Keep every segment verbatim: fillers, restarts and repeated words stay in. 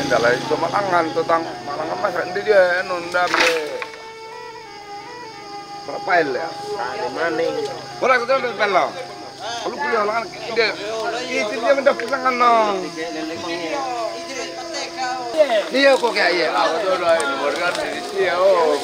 Enggak lah, itu malangan, tentang malangan masa dia, anu, ndak boleh. Berapa ya? Ada maning. Orang itu ambil pel lah. Kalau punya orang dia, itu dia minta pesangan, no. Dia kok kayak iya. Aku tuh udah nomor kan di sini ya, oh.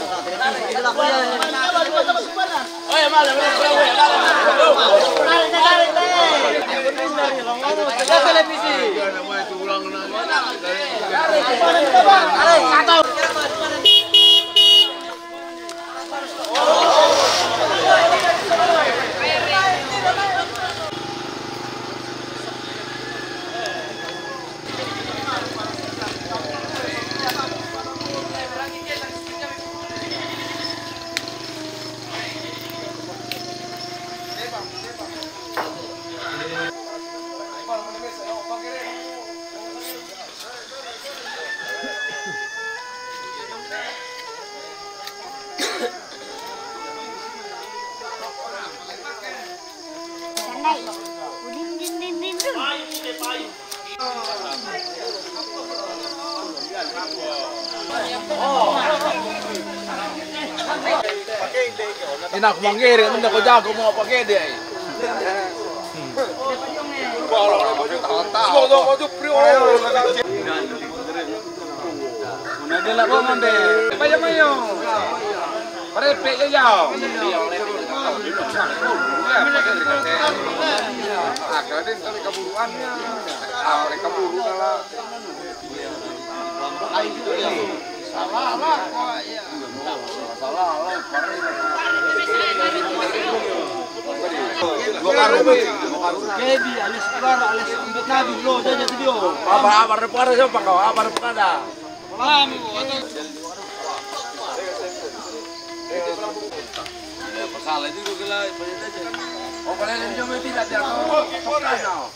Ina ko mangere, minda ko jago mo pagede ai. Una dela bombe. Paya mayo. Parepe ya yao. Agak deh, tadi kaburuan. Ah, mereka buru kalah. Salah lah, kok ya. Salah lah, Dua karung, dua karung. Jadi alias keluar alias Mbak Nabi lo jajan video. Apa apa repara siapa kau? Apa repara? Ya, pasal itu juga lah, banyak aja. Oh, kalau yang jauh tidak ada. Oh, bukan, no.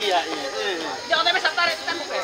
Iya, iya. Jangan sampai santai, kita buka.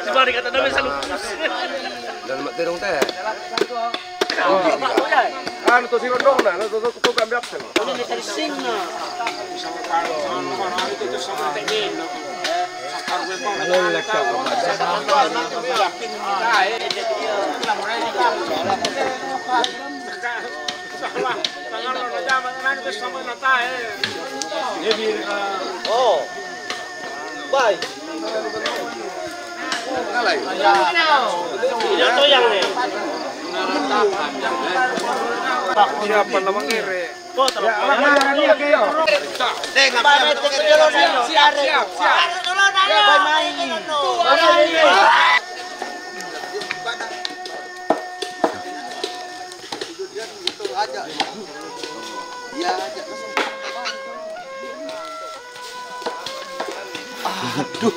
Coba dikata nabi salupus. Dan mak terong teh. Kan tu si Rondong dah, tu tu tu ambil absen. Oh. Bai. Ini toyang nih. Siapa nama ngere? Deh, ngapain? Siap, siap, siap. Bai main. Aja. Iya, aja. Aduh.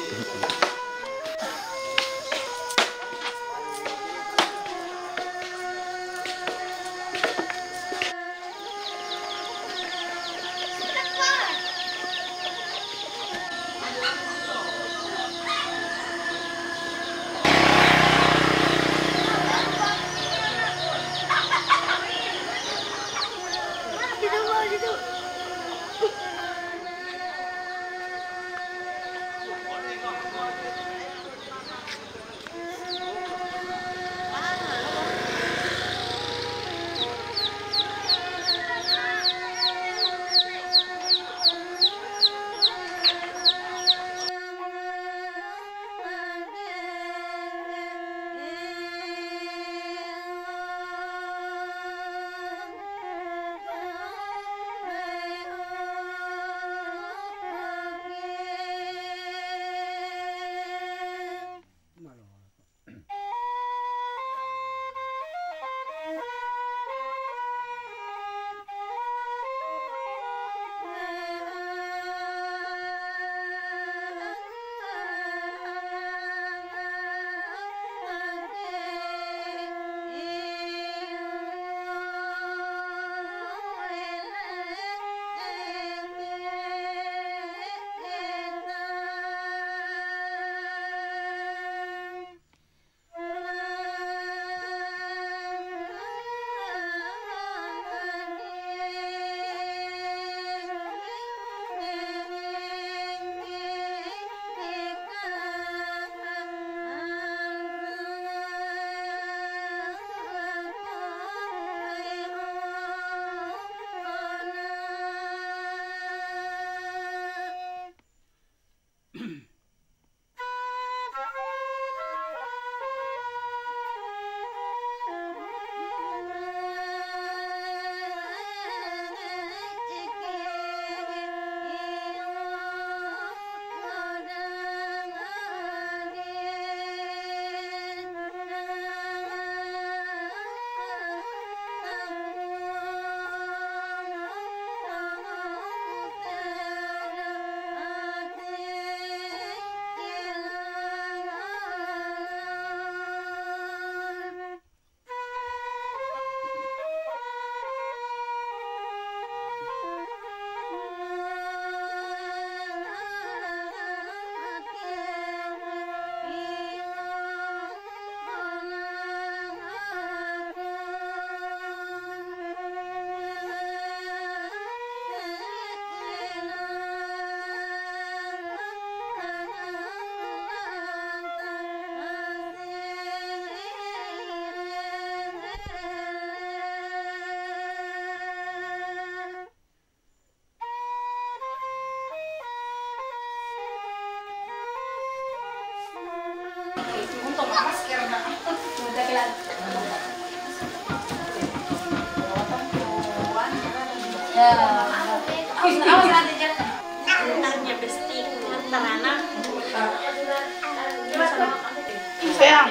Sayang.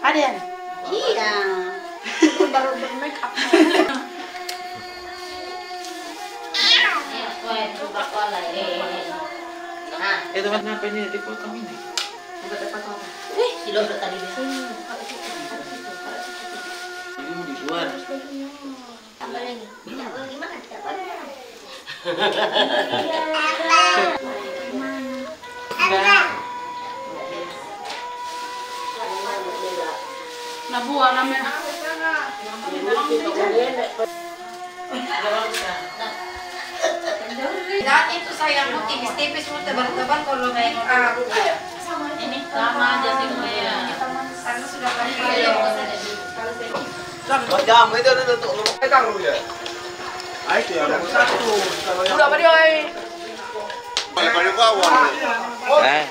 Ada yang? Iya. Baru ber-make up. Itu kenapa ini dipotong ini? Wih, si Lodo tadi dia. Ini mau dijual. Tambah lagi. Tambah gimana? Tambah. Nah, buah namanya. Dan itu sayang, mau tipis-tipis, mau tebal-tebal kalau make up. Ini sama aja sih, Maya. Karena sudah pakai. Macam itu ada untuk lu. Taruh ya. Ah, itu ya, nomor satu. Sudah apa dia, ai? Balik-balik bawah. Eh.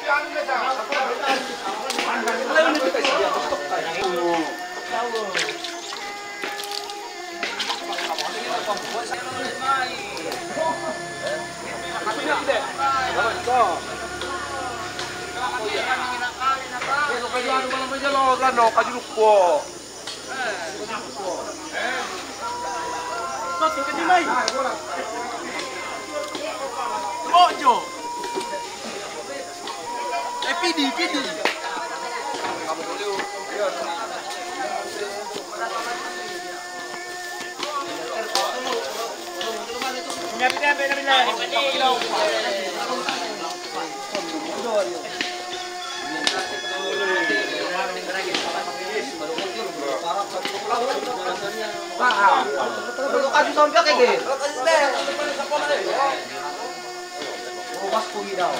Ojo. Eh, pidi, pidi. Paham. Kalau kasih sampai kayak gini. Awas kau tidak.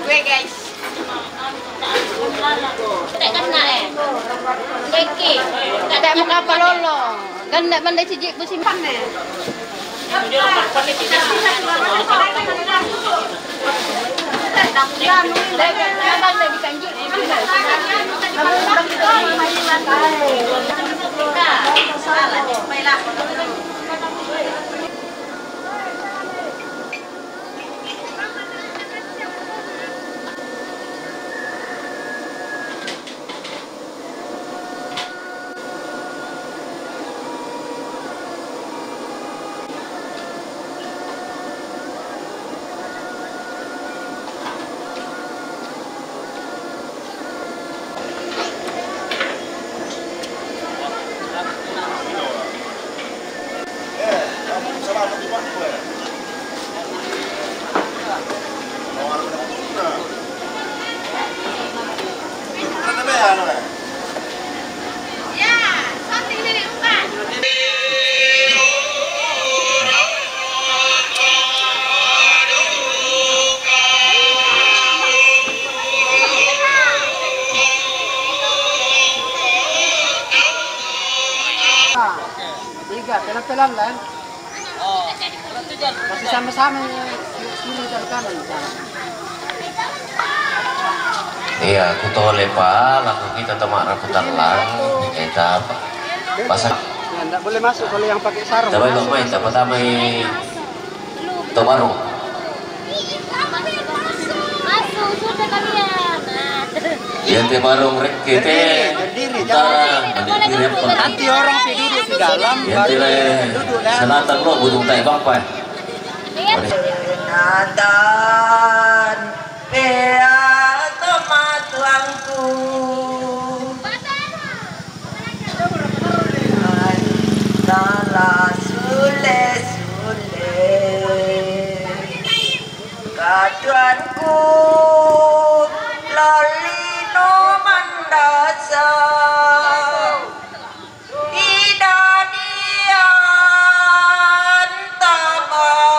Gue, guys. Tak kena, eh. Keke. Tak ada muka apa lolo. Kan tak pandai sijik bersimpan, eh. Tiga, pelan-pelan lah. Masih sama-sama ya, kiri dan kanan. Iya, aku tole pa, laku kita temak raputan lang, kita apa? Pasal. Ya, ndak boleh masuk kalau yang pakai sarung. Coba masuk, main, masuk. Apa tamai? Tobarong. Masuk, sudah kalian. Nah. Iya, te barong rek, kita. Berdiri, berdiri, jangan. Utara, berdiri, berdiri, apa? Nanti orang pi duduk di dalam, iya, baru te le duduk, ya. Selatan lo, budung tai bang, Pak. Iya. Nathan, pea to matuangku. Tala sule-sule. Katuanku lolino mandasa. Ida dian tamatelino.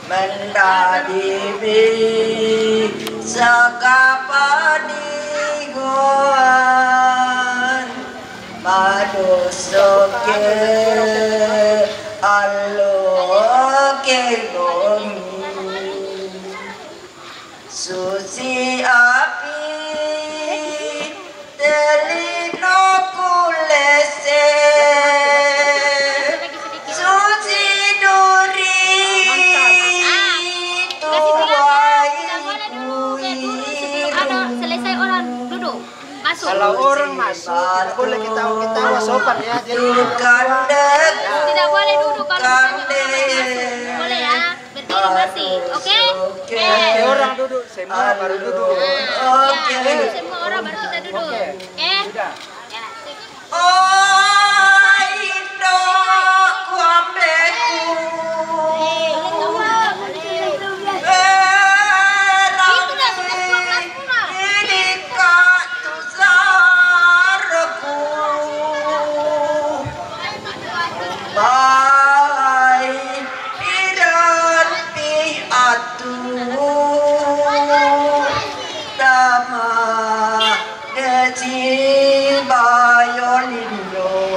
Mendadi bi sakapanigon, madosoke aloke bongi. Susi api telino kulese, susi duri tuai kuiru. Selesai orang duduk. Masuk. Kalau orang masuk, tidak boleh ketawa-ketawa, sopan ya. Jadi, tidak boleh duduk kalau misalnya orang masuk. Boleh ya? Berdiri masih. Oke? Oke. Nanti orang duduk, semua baru duduk. Nah, ya, semua orang baru kita duduk. Oke. Oke? Sudah. Ya, sip. Oh, Indo, ku ambeku. Eh, Rami, ini kak tusarku. Bai, piran pih atu. Tama, deci, bayolindo.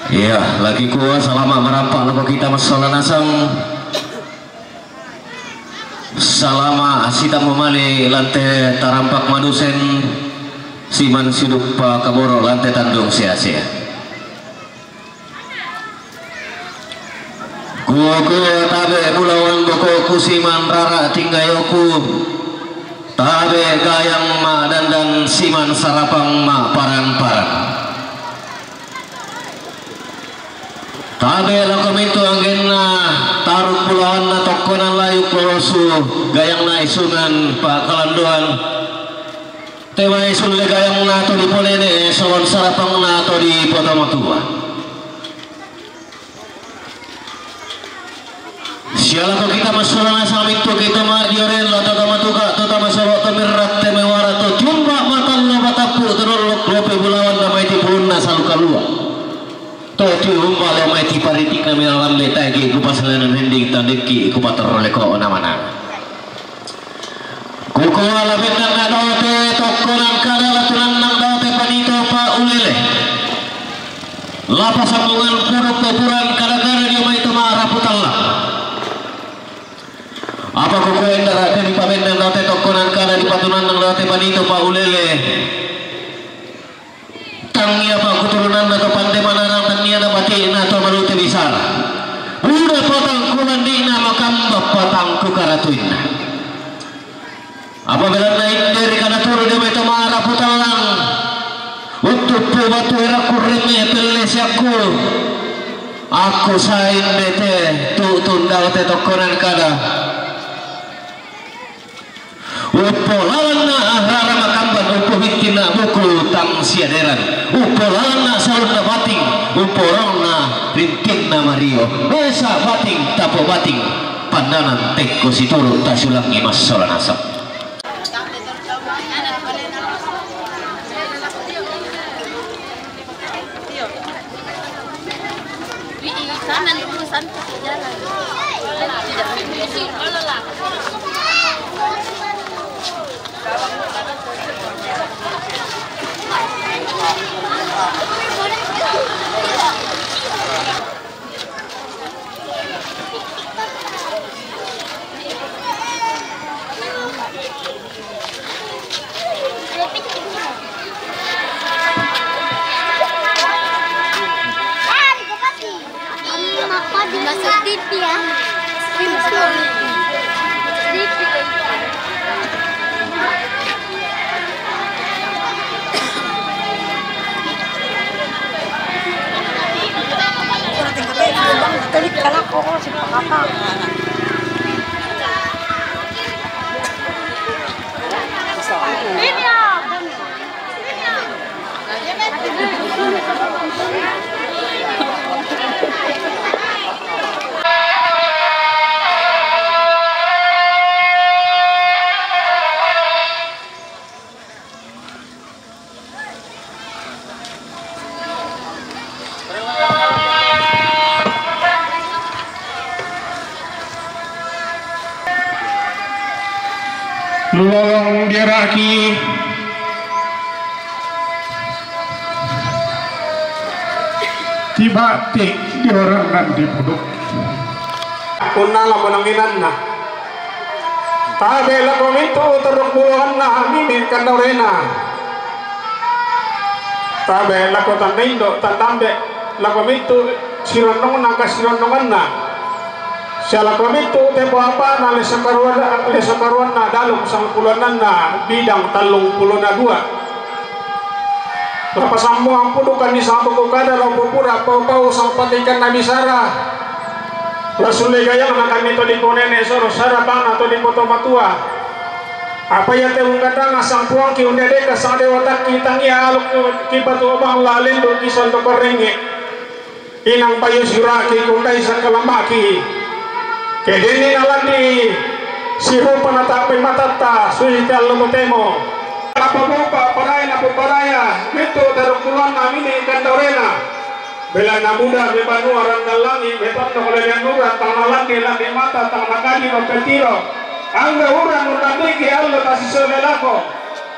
Iya, lagi kuat, salama' marampa' lako kita massola nasang. Salama' sitammu mali' lan te tarampak madusen, siman siduppa kaboro' lan te tandung sea-sea. Kuku tabe' bulawan boko'ku siman rara' tinggayoku, tabe' gayang ma'dandan siman sarapang ma'paran-paran. Tabe' lako mintu' anggenna taruk bulawanna tokkonan layuk lolosu, gayangna isungan pa'kalandoan. Te mai sulle gayangna to diponene' solan sarapangna to dipotomatua. Sia lako kita massola nasang mintu' kita ma'diorella to tamatuka' to tamasolo' to mirratte mewara to tiumba' matallo matappu' to dollok lope bulawanna mai tipulunna salu kalua'. To tiumba' lo mai tipariti'na mela lambe taigi' kupasalanan hending tandekki' kupatorro leko' na manang. Kukua la bennanna dote tokkonan kada la tunannang dote panito pa'ulele. La pasambungan puduk pepuran kada-kada dio mai to ma'rapu tallang. Apa kukua endara te dipabennang dote tokkonan kada dipatunannang dote panito pa'ulele. Tangia pa'kuturunanna to pande manarang, tangia na bati'na to malute bisara. Buda patangku landi'na, makamba patangku karatuinna. Apa belanna inde ri kada turu dio mai to ma'rapu tallang. Uttuppu batu erakku remme pelle siakku. Aku sainde te tu'tun daute tokkonan kada. Uppo lalanna rara makamban, uppo hittinna buku tang siaderan, uppo lalanna salunna bating, uppo ronna rintinna mario, mesa bating tapo bating, pannanan tekko situru tasulangi massola nasang. Kanan dulu, santai jalan. Tidak. Masuk T V ya. T V. Klik kalau kok si kakak. Lolong diraki, tibati diorang nan dipuduk. Punna lamonanginanna. Tabe' lako mintu' taruk bulawanna mimi kandaurena. Tabe' lako tanda indo', tanda ambe', lako mintu' sironnongna kasironnonganna. Sia lako mintu' tempo apa'na leso karuanna, leso karuanna dalung sampulo annanna bidang tallung pulona dua. Lapasammuang pudukanni sampuku kada lao pupura pau-pau sampatikanna bisara. La sulle gayangna kami to diponene soro sarapangna to dipotomatua. Apa iate unggatanga sampuangki unne deka sang dewatakki, tangia alukki patuobang la lendu'ki santo parengnge. Inang payu siraki kundai sangkalammaki. Kedenni nalandi sirupa natappai matatta susi allo totemo. Apa bopa parai napoparaya mintu' tarukkuloanna mini kandaurena. Belanna buda me banua rannang langi', me tondok lelean urang, tang nalandi-landi mata, tang nakadi mappetiro. Angga urang undandiki allo tasisole lako.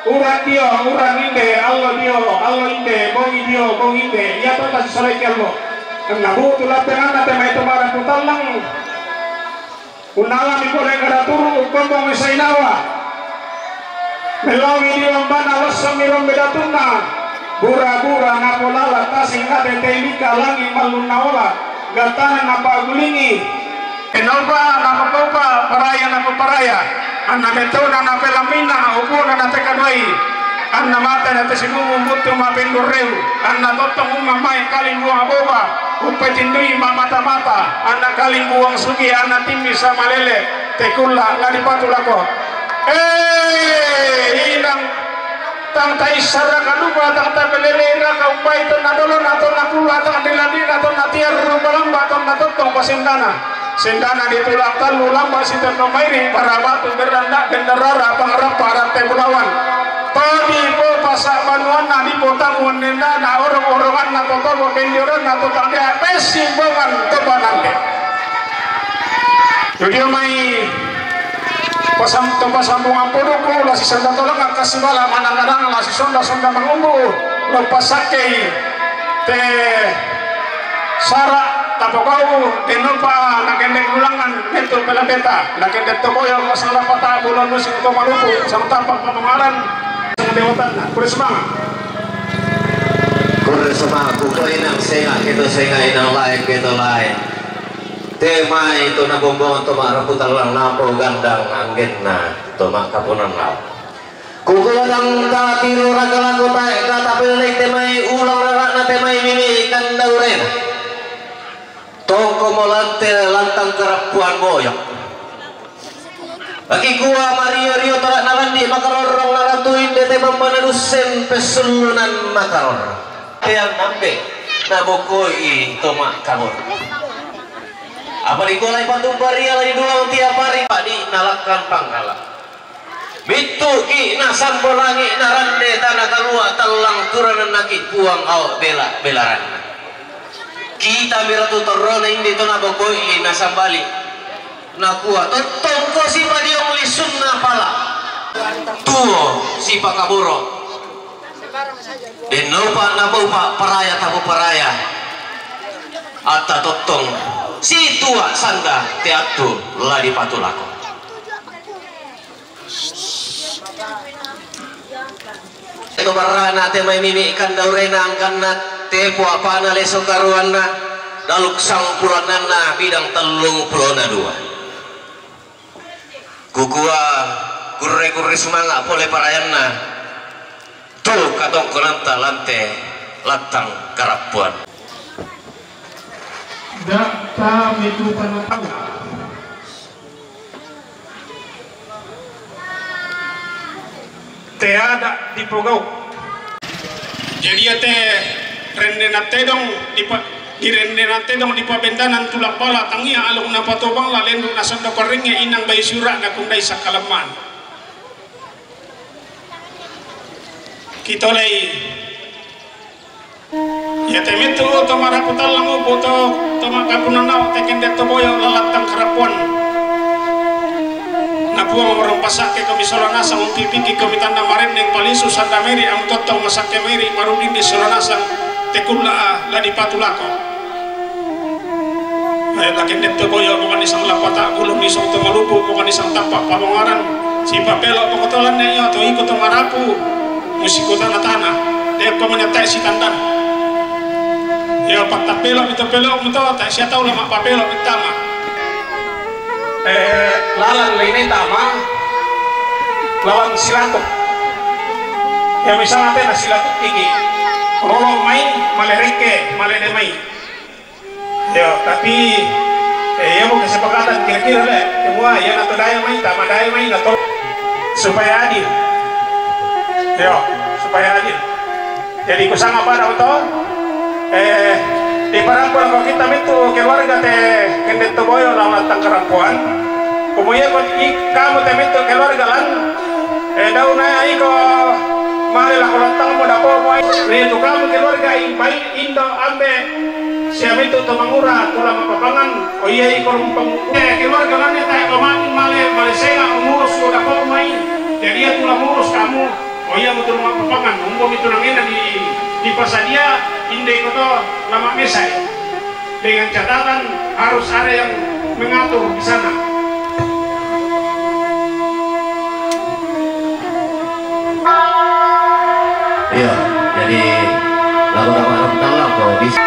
Urang dio, urang inde, allo dio, allo inde, bongi dio, bongi inde. Iya to tasisole ki allo. Anna butu lappenganna te mai to marang kutallang. Unnalami pole kada turu, ukkombong sainawa. Melomi dio ambana, lossong mi rombe datunna. Bura-bura napolala tasing ate te mika langi mallunna ola. Gatana napaggulingi. Enopa napapaupa, paraya napaparaya. Anna metona napelamina, upuna natekaduai. Anna mate natesimumu mutu mapendurreu. Anna tottong umma mai kalimbuang boba. Uppetindui mamata-mata. Anna kalimbuang sugi, anna timmi samalele. Tekulla la dipatu lako. Eh, inang. Tang taissaraka lupa, tang tapeleleiraka umbai tonna dolona, tonna kulla, tang diladina, tonna tiarru balamba, tonna tottong pasendana. Sendana ditulak tallu lamba sitonno mairi, para batu beranda, benderara, pangrappa, ratte bulawan. Todi po pasa banuanna, dipotamu nendana, orong-oronganna, totobo kendioranna, totang dia, pessimbongan, tobanande. Judio mai pasam-, to pasambungan poduku, la sisonda tolongan kasibala manang-anang, la sisonda-sonda mangumbu, lo pasakkei te sara tapokau, denopa nakendek ulangan, mentu pelambeta, nakendek toboyo, masalah patah bulan musim to malupu, sang tampak pamangaran, sang dewatanna, kure semangat. Kure semangat, kure inang senga, keto senga inang lain, keto lain. Te mai to nabombong to ma'rapu tallang napo gandang anggenna to ma'kaponanna. Kukuadang tatiru raga lako tae kata pelek te mai ulang rara'na te mai mimi kandaurena. Tongko molante lantang karappuan boyok. Laki kua mario-rio tala narandi makarorrong naratu inde te pammana dussen pessullunan makarorrong. Tean nambe nabokoi to ma'kaborrong. Apa dikolai patumparia lagi duang tiap hari, Pak, di nalakkan panggala. Mittuki nasambo langi narande tana kalua tallang turanennaki puang ao bela-belaranna. Kita miratu torrona indi to nabokoi nasambali. Nakua, tottongko sipadiong lisunna pala. Tuo sipakaboro. Dennopa napaupa paraya tapoparaya. Atta tottong situa sanda teattu la dipatulako. Eko barrana te mai mimi kandaurena angkanna tepo apana leso karuanna daluk sampulannanna bidang tellung pulona dua. Kukua kurre-kurre sumanga pole parayanna tu katongkonanta lante lattang karappuan. Datta metu tanatau. Teada dipogau. Jadi ate rendenan tedong dipa-, di rendenan tedong dipabendanan tulak pala tangia alung napatobang la lendu nasanda paringe inang bai sura nakundai sakkalemman. Kitolei. Iya te mettu to marapu tallang upu to, to makapunanau te kende to boyo lalattang karapuan. Napuang orang pasake komi sola nasang umpipiki komi tanda marenneng palisu sanda meri am tottong masake meri marudin di sola nasang te kulla la dipatulako. Eh, lakendek to boyo, mokani sang lapata, ulung isong to malupu, mokani sang tampak pamongaran, si papelo, pokotolan ne iyo, to iko to marapu, musikutana tana, de pamanya tai si tandan. Iyo, patta pelo, mito pelo, mito, tai sia tau lama papelo, mitama. Eh, lalang lene tama, lalang silatuk. Ya misalnya tena silatuk iki, rolo mai, male rekke, male de mai. Yo, tapi, eh, iya mo kesepakatan kira-kira le. Semua iya na to daya mai, tama daya mai na to. Supaya adil. Yo, supaya adil. Jadi kusanga pada to, eh, di parampun ko kita mitu keluarga te kende to boyo lawan tangkarampuan. Kemudian ko i-, kamu te mitu keluarga lan, eh, dauna iko male la ko tangmu dapo mo. Ni tu kamu keluarga i pai Indo ambe, sia mitu to mangura, tula mapapangan, o iya iko rumpang. Eh, keluarga lane tae pamati male, male senga, Jadi, ia tu la murus kamu, oh, ia mutu rumah papangan, umbo mitu nangena di, di pasadia, inde koto lama mesai. Dengan catatan harus ada yang mengatur di sana. Iya, jadi lagu-lagu Arab Talang kok bisa.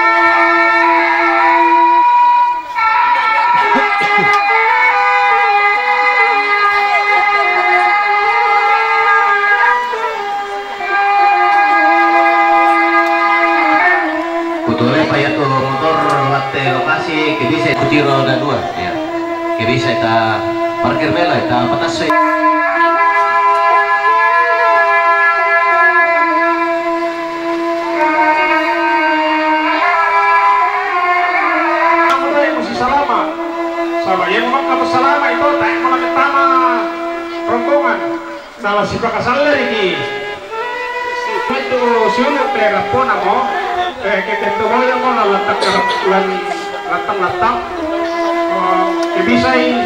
Kutule paya tu motor lewat te lokasi, ke bisa kutiro roda dua, ya. Ke bisa ita parkir bela, ita patas. Kamu tadi mesti salama. Sama yang makan salama itu tak malah ketama rombongan. Nala sipakasalle riki. Itu siulung te rappona mo, eh, ke tentu mo yang mo latak, lan, latang-latang. Oh, ke bisai.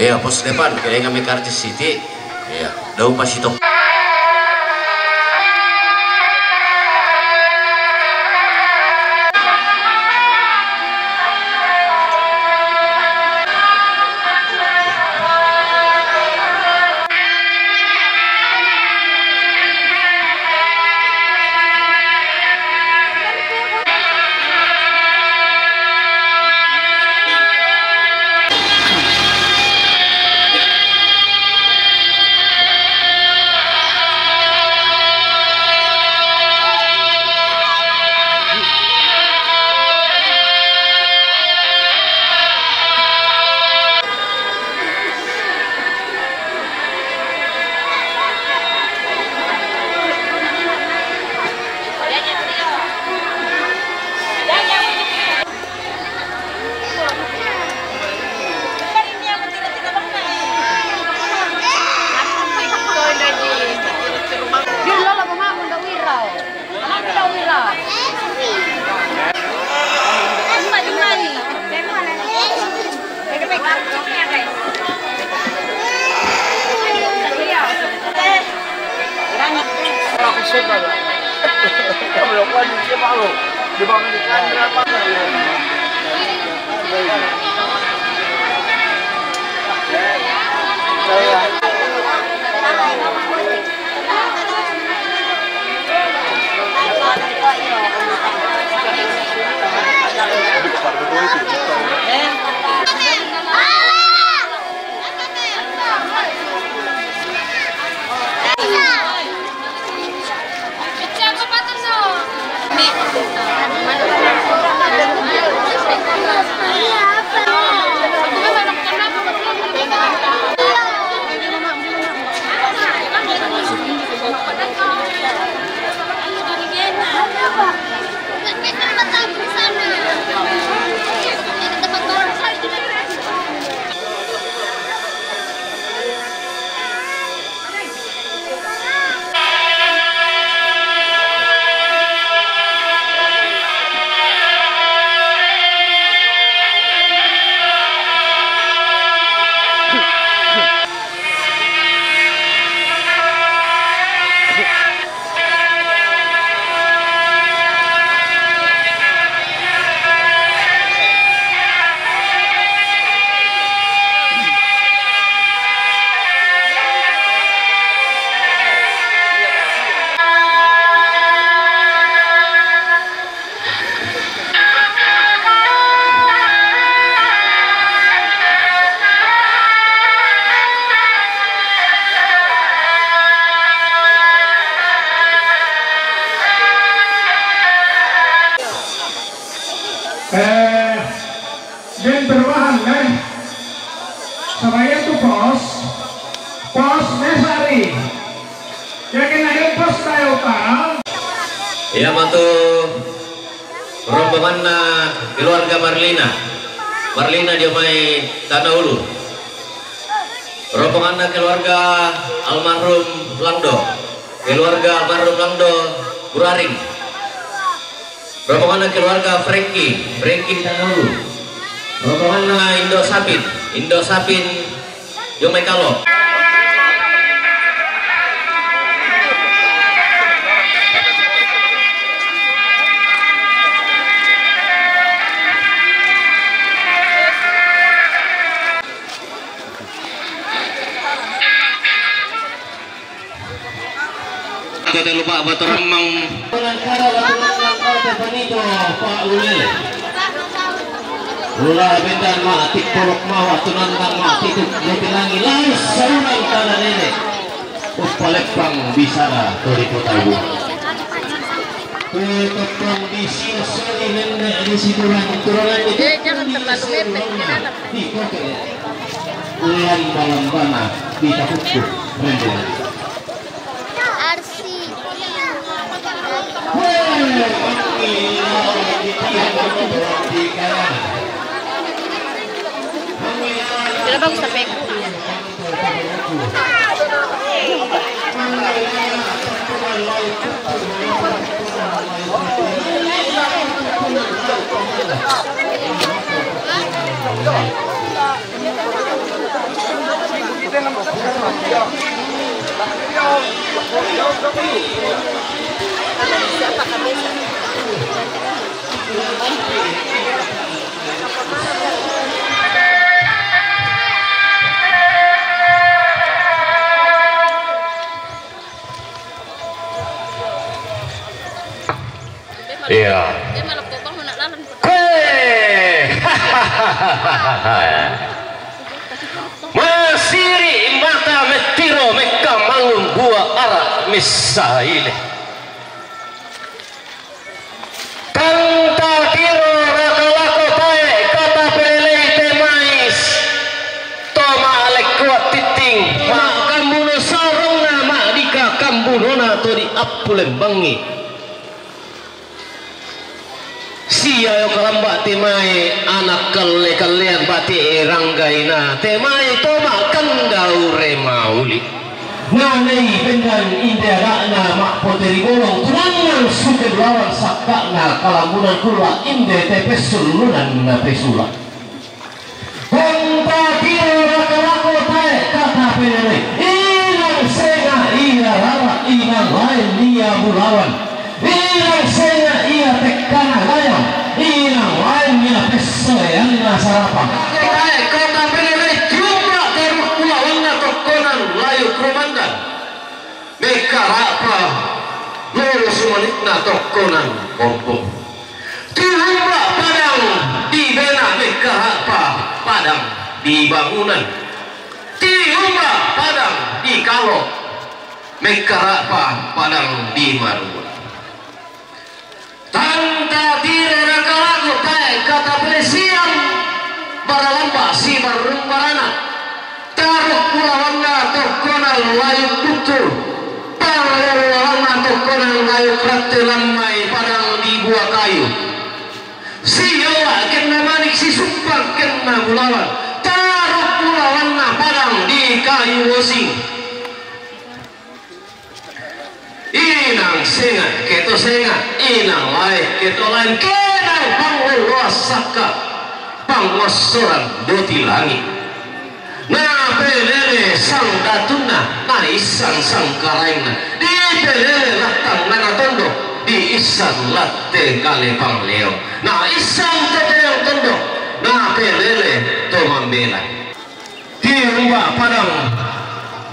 Iya, pos depan, kayaknya kami karcis Siti. Iya, daun pasito. Perubahan, kan? Sabaya tu pos, pos Mesari. Yakin ada pos tayo utara. Iya, matu rombonganna keluarga Marlina. Marlina dio mai Tanah Ulu. Rombonganna keluarga almarhum Langdo. Keluarga almarhum Langdo Buraring. Rombonganna keluarga Franky, Franky Tanah Ulu. Rombonganna Indo Sapin, Indo Sapin dio mai Kalo. Tete lupa batu remang. Penangkara batu remang kau tepanito Pak Ulele. Ula bendan ma tik polok mawa tunandang ma titik jati langi lalu seorang tanah nenek. Upaleppang bisara tori kota ibu. Upaleppang di sini sini nenek di situ turunan itu. Jangan terlalu mepet. Di kota. Lamba-lambana di takutku rombongan. Arsi. Sila bagus sampai ku. Iya. Hei! Masiri mata mettiro mekka mallung bua ara messaile. Tang tatiro raka lako tae kata pelelei te mais. To ma'lekko attitting, ma'kambuno sarunna ma'dika kambunona to di appulembangngi. Sia yo kalamba te mae anak kalle-kallean bate eranggaina te mae to makkanda ure mauli. Nanei bendan inde ada'na ma'poteri bolong tunangngang suke bulawan sakka'na kalambunan kulla inde te pessullunan na pesula. Konta tiro raka lako tae kata pelelei. Inang senga ia rara, inang lain ia bulawan. Inang senga ia tekkana layang, inang lain ia pessoeanna sarapa. Tae kata pelelei jumma teruk bulawanna tokkonan layu kumandan. Mekkara'pa lolo sumanikna tokkonan kompong. Tiumba padang di bena mekkara'pa padang di bangunan. Tiumba padang di kalo mekkara'pa padang di marua. Tang tatiro raka lako tae kata pelesian baralamba sibarrung barana. Taruk bulawanna tokkonan layuk buttu. Taruk bulawanna tokkonan layuk ratte lammai padang di bua kayu. Siyola kenna manik sisuppang kenna bulawan. Taruk bulawanna padang di kayu osing. Inang senga, keto senga, inang lae, keto lae, kenang pangngolloan sakka, pangngossoran doti langi. Na pelele sang datunna, na issang sang karaengna, di pelele lattang na tondo, di issang latte kale pangleo, na issang toteng tondo, na pelele to mambela. Tiumba padang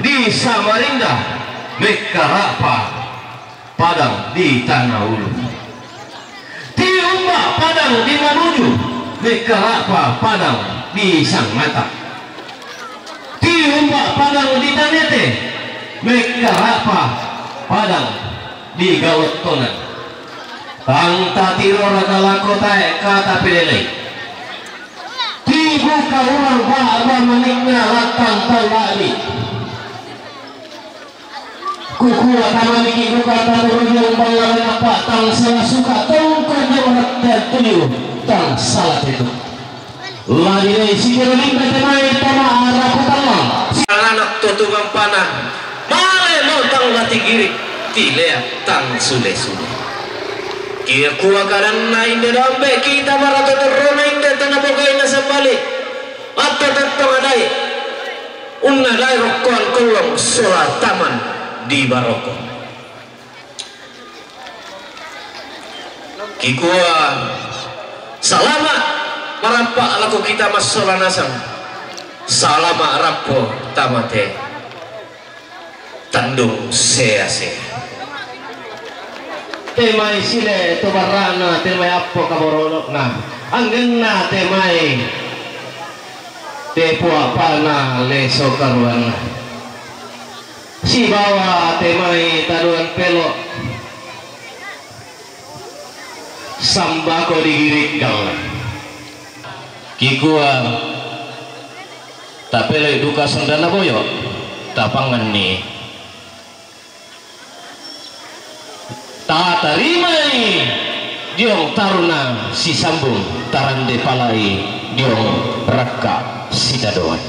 di Samarinda, mekkara'pa padang di Tanah Ulu. Tiumba padang di Manuju, mekkara'pa padang di Sangata. Tiumba padang di Tanete, mekkara'pa padang di Galottonan. Tang tatiro raka lako tae kata pelelei. Ti Nya lantang tau lari. Kukua tamaniki duka taturujung banglaran apa tang salah suka tungkun yang reten tuju tang salah tetu. Lagi dai sikira limba temai tama arah putalang. Anak tutungan panah. Male mau tang lati girik. Tilea tang sule-sule. Kia kua kadanna inde dambe kita marato terrona inde tanah bogaina sambali. Atau tettong adai. Unna dai rokkoan kollong sola taman di baroko. Kikua salama marappa lako kita massola nasang. Salama rappo tamate tandung sea-sea. Temai sile to barrana, temai appo kaborono na anggenna temai Tepu apana leso karuan. Sibawa temai taduan pelo. Sambako digirik gal. Kikua tapeloi duka sendana boyo. Tapanganni. Tatarimai diong taruna sisambung tarande palai diong rakka sitadoan.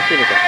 Sini, Kak.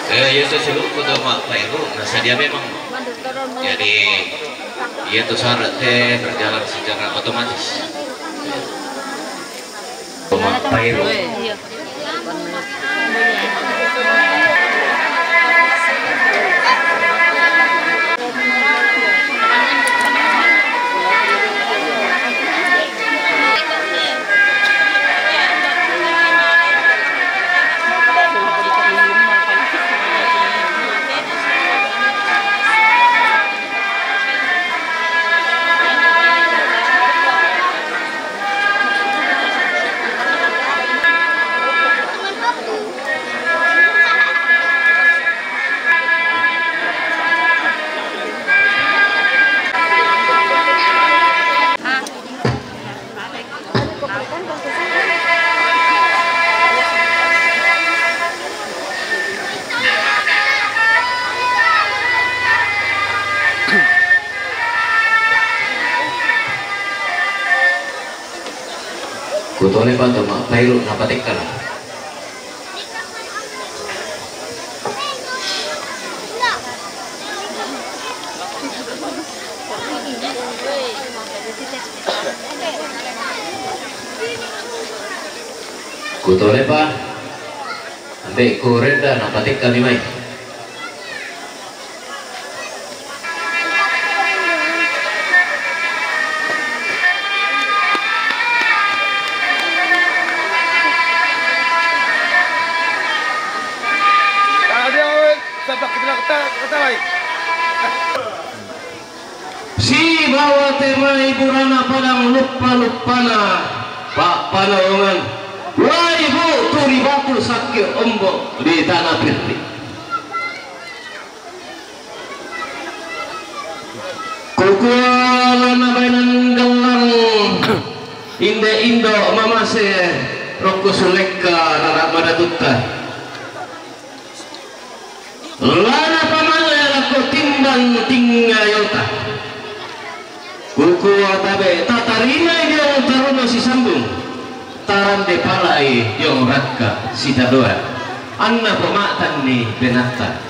Eh, iya, saya sebut kudu Mak Pairu, nah, sadia memang. Jadi, iya tuh syarat teh berjalan secara otomatis. Mak Pairu. Kutole pa to Mak Pairu napatekkana. Kutole pa. Ambe' ku renda napatekkami mai. Kita kata kata baik. Sibawa te mai burana padang luppa-luppana pa'panaungan. Wai bu turi batu sakke ombo di tanah pirti. Kukua lana bainan gellang inde indo mamase rokko sulekka rara madatutta. Lana pamalle lakko timbang tingayota. Kukua tabe tatarimai diong taruna sisambung. Tarande palai diong rakka sitadoa. Anna poma'tanni penatta.